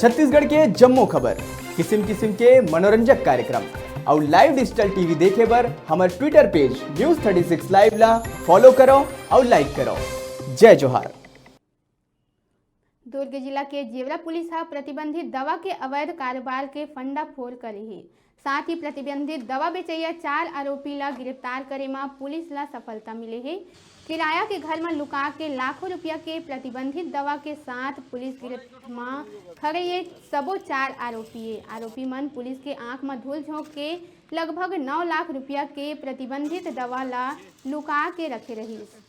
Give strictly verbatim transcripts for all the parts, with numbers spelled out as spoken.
छत्तीसगढ़ के जम्मो खबर, किसिम किसिम के मनोरंजक कार्यक्रम अउ live digital TV देखे बर हमर Twitter page News thirty six Live ला follow करो अउ like करो। जय जोहार। दुर्ग जिला के जेवरा पुलिस ह प्रतिबंधित दवा के अवैध कारोबार के फंडाफोड़ करे हे। साथ ही प्रतिबंधित दवा बेचइया चार आरोपी ला गिरफ्तार करे म पुलिस ला सफलता मिले हे। किराया के घर म लुका के लाखों रुपया के प्रतिबंधित दवा के साथ पुलिस गिरफ्त म खड़े ये सबो चार आरोपी ये। आरोपी मन पुलिस के आंख म धूल झोंक के लगभग नौ लाख रुपया के प्रतिबंधित दवा ला लुका के रखे रहिस।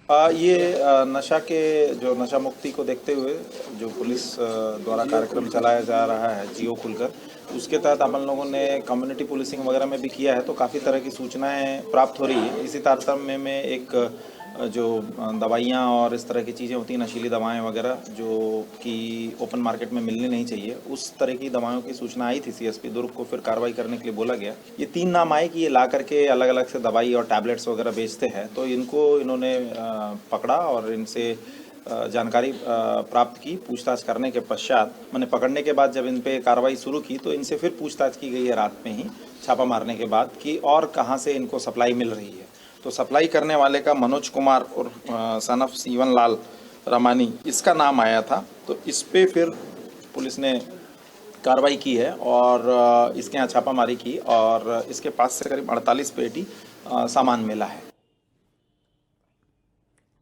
आ, ये आ, नशा के जो नशा मुक्ति को देखते हुए जो पुलिस आ, द्वारा कार्यक्रम चलाया जा रहा है जियो खुलकर, उसके तहत अपन लोगों ने कम्युनिटी पुलिसिंग वगैरह में भी किया है, तो काफ़ी तरह की सूचनाएं प्राप्त हो रही है। इसी तारतम्य में एक आ, जो आ, दवाइयाँ और इस तरह की चीज़ें होती हैं, नशीली दवाएं वगैरह जो कि ओपन मार्केट में मिलनी नहीं चाहिए, उस तरह की दवाओं की सूचना आई थी सीएसपी दुर्ग को, फिर कार्रवाई करने के लिए बोला गया। ये तीन नाम आए कि ये ला करके अलग-अलग से दवाई और टैबलेट्स वगैरह बेचते हैं, तो इनको इन्होंने अ, पकड़ा और इनसे अ, जानकारी अ, प्राप्त की। पूछताछ करने के पश्चात, मैंने पकड़ने के बाद जब इन पे कार्रवाई शुरू की, तो इनसे फिर पूछताछ की गई है रात में ही, छापा मारने के बाद, कि और कहाँ से इनको सप्लाई मिल रही है। तो सप्लाई करने वाले का मनोज कुमार और अ, सन ऑफ सीवन लाल रामानी, इसका नाम आया था। तो इस पे फिर पुलिस ने कार्रवाई की है और अ, इसके यहाँ छापामारी की और इसके पास से करीब अड़तालीस पेटी अ, सामान मिला है।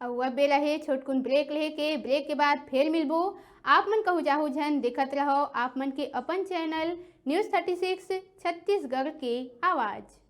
अउ अब बेरा हे छोटकुन ब्रेक लेहे के। ब्रेक के बाद फेर मिलबो। आप मन कहू जाहू झन, देखत रहो आप मन के अपन channel news thirty six Chhattisgarh के आवाज़।